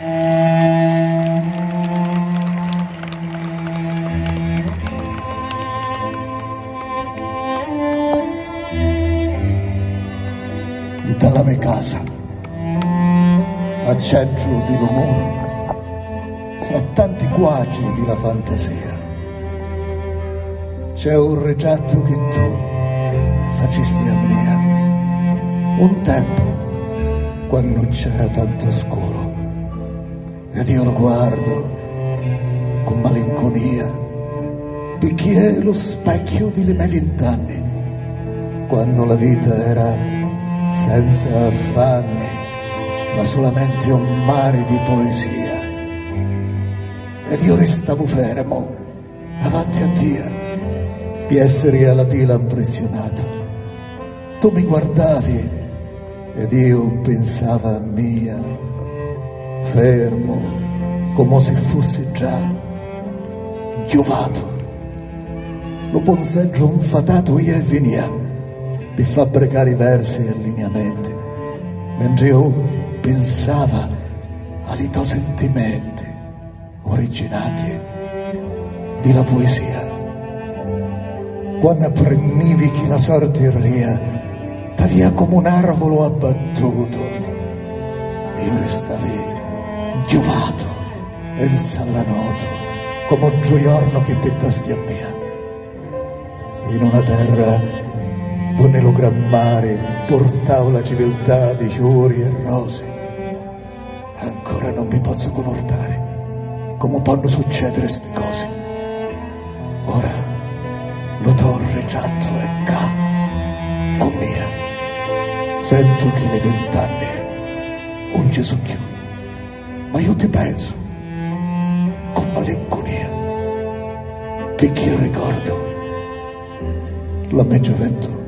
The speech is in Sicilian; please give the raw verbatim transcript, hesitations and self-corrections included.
Nta la me casa, a centru di lu muru, fra tanti quatri di la fantasia, c'è un ritrattu chi tu facisti a mia, un tempu quannu c'era tantu scuru. Ed io lu guardu cu malincunia, picchì è lu specchiu di li me vint'anni, quannu la vita era senza affanni, ma sulamenti un mari di poesia. Ed io ristavu fermu avanti a tia, pi essiri a la tila mprissiunatu. Tu mi guardavi ed iu pinsava a mia, fermu comu si fussi già nchiuvatu. Lu punzegghiu nfatatu ia e vinia pi fabbricari versi e lineamenti, mentri iu pinsava a li to sentimenti. Originati di la puesia. Quannu apprinnivi chi la sorti ria t'avia comu un arvulu abbattutu, iu ristavi nchiuvatu e nsallanotu comu ddu jornu chi pittasti a mia. In una terra dunni lu gran mari purtau la civiltà di ciuri e rosi. Ancora non mi pozzu cunurtari comu ponnu succediri sti cosi. Ora lu to ritrattu è ccà cu mia. Sentu chi li vint'anni un ci su cchiù, ma iu ti pensu cu malincunia, picchì ricordu la me giuventù.